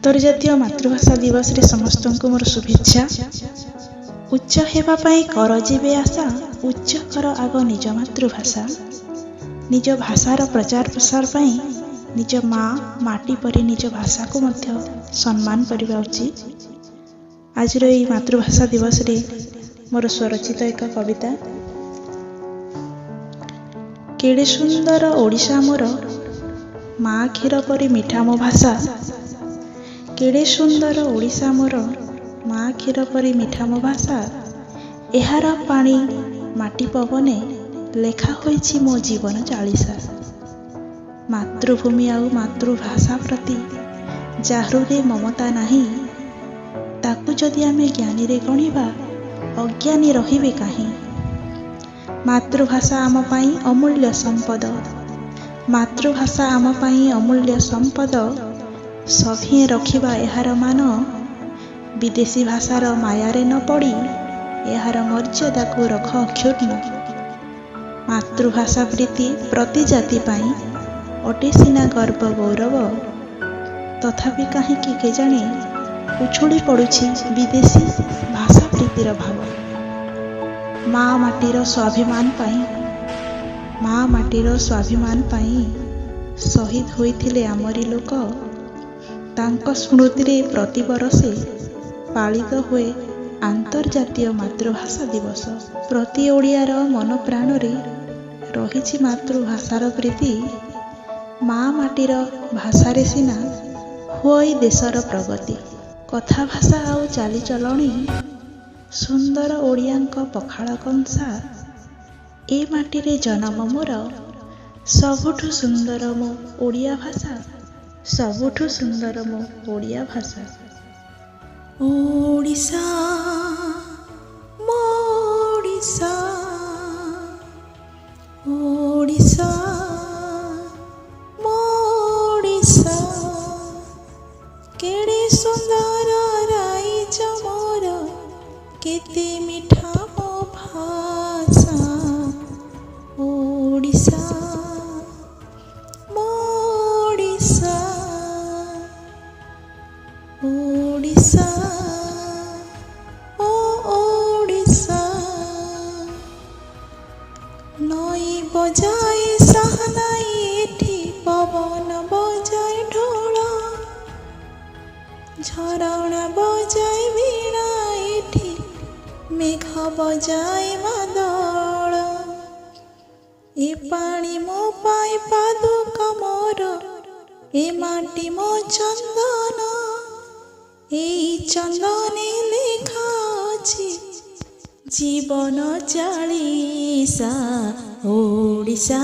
ଆନ୍ତର୍ଜାତୀୟ ମାତୃଭାଷା ଦିବସରେ ସମସ୍ତଙ୍କୁ ମୋର ଶୁଭେଚ୍ଛା। ଉଚ୍ଚ ହେବା ପାଇଁ କର ଯେବେ ଆଶା, ଉଚ୍ଚ କର ଆଗ ନିଜ ମାତୃଭାଷା। ନିଜ ଭାଷାର ପ୍ରଚାର ପ୍ରସାର ପାଇଁ ନିଜ ମା ମାଟି ପରି ନିଜ ଭାଷାକୁ ମଧ୍ୟ ସମ୍ମାନ କରିବା ଉଚିତ। ଆଜିର ଏଇ ମାତୃଭାଷା ଦିବସରେ ମୋର ସ୍ୱରଚିତ ଏକ କବିତା। କେଡ଼େ ସୁନ୍ଦର ଓଡ଼ିଶା ମୋର, ମା କ୍ଷୀର ପରି ମିଠା ମୋ ଭାଷା। କେଡ଼େ ସୁନ୍ଦର ଓଡ଼ିଶା ମୋର, ମା କ୍ଷୀର ପରି ମିଠା ମୋ ଭାଷା। ଏହାର ପାଣି ମାଟି ପବନେ ଲେଖା ହୋଇଛି ମୋ ଜୀବନ ଚାଳିଶା। ମାତୃଭୂମି ଆଉ ମାତୃଭାଷା ପ୍ରତି ଯା ହୃଦେ ମମତା ନାହିଁ, ତାକୁ ଯଦି ଆମେ ଜ୍ଞାନୀରେ ଗଣିବା, ଅଜ୍ଞାନୀ ରହିବେ କାହିଁ? ମାତୃଭାଷା ଆମ ପାଇଁ ଅମୂଲ୍ୟ ସମ୍ପଦ, ମାତୃଭାଷା ଆମ ପାଇଁ ଅମୂଲ୍ୟ ସମ୍ପଦ। ସଭିଏଁ ରଖିବା ଏହାର ମାନ, ବିଦେଶୀ ଭାଷାର ମାୟାରେ ନ ପଡ଼ି ଏହାର ମର୍ଯ୍ୟାଦାକୁ ରଖ ଅକ୍ଷୁଣ୍ଣ। ମାତୃଭାଷା ପ୍ରୀତି ପ୍ରତି ଜାତି ପାଇଁ ଅଟେ ସିନା ଗର୍ବ ଗୌରବ, ତଥାପି କାହିଁକି କେଜାଣି ଉଛୁଳି ପଡ଼ୁଛି ବିଦେଶୀ ଭାଷା ପ୍ରୀତିର ଭାବ। ମା ମାଟିର ସ୍ୱାଭିମାନ ପାଇଁ, ମା ମାଟିର ସ୍ୱାଭିମାନ ପାଇଁ ଶହୀଦ ହୋଇଥିଲେ ଆମରି ଲୋକ। ତାଙ୍କ ସ୍ମୃତିରେ ପ୍ରତିବରଷେ ପାଳିତ ହୁଏ ଆନ୍ତର୍ଜାତୀୟ ମାତୃଭାଷା ଦିବସ। ପ୍ରତି ଓଡ଼ିଆର ମନ ପ୍ରାଣରେ ରହିଛି ମାତୃଭାଷାର ପ୍ରୀତି। ମା ମାଟିର ଭାଷାରେ ସିନା ହୁଅଇ ଦେଶର ପ୍ରଗତି। କଥା ଭାଷା ଆଉ ଚାଲିଚଲଣି ସୁନ୍ଦର ଓଡ଼ିଆଙ୍କ ପଖାଳ କଂସା। ଏ ମାଟିରେ ଜନମ ମୋର, ସବୁଠୁ ସୁନ୍ଦର ମୋ ଓଡ଼ିଆ ଭାଷା, ସବୁଠୁ ସୁନ୍ଦର ମୋ ଓଡ଼ିଆ ଭାଷା। ଓଡ଼ିଶା ମୋ ଓଡ଼ିଶା, ଓଡ଼ିଶା ମୋ ଓଡ଼ିଶା। କେଡ଼େ ସୁନ୍ଦର ରାଇଜ ମୋର, କେତେ ମିଠା ମୋ ଭାଷା। ଓଡ଼ିଶା ମୋ ଓଡ଼ିଶା, ଓଡ଼ିଶା ଓ ଓଡ଼ିଶା। ନଈ ବଜାଏ ସାହାନାଇ ଏଠି, ପବନ ବଜାଏ ଢୋଳ, ଝରଣା ବଜାଏ ବୀଣା ଏଠି, ମେଘ ବଜାଏ ମାଦଳ। ଏ ପାଣି ମୋ ପାଇଁ ପାଦୁକ ମୋର, ଏ ମାଟି ମୋ ଚନ୍ଦନ। ଏଇ ଚନ୍ଦନେ ଲେଖା ଅଛି ଜୀବନ ଚାଳିଶା। ଓଡ଼ିଶା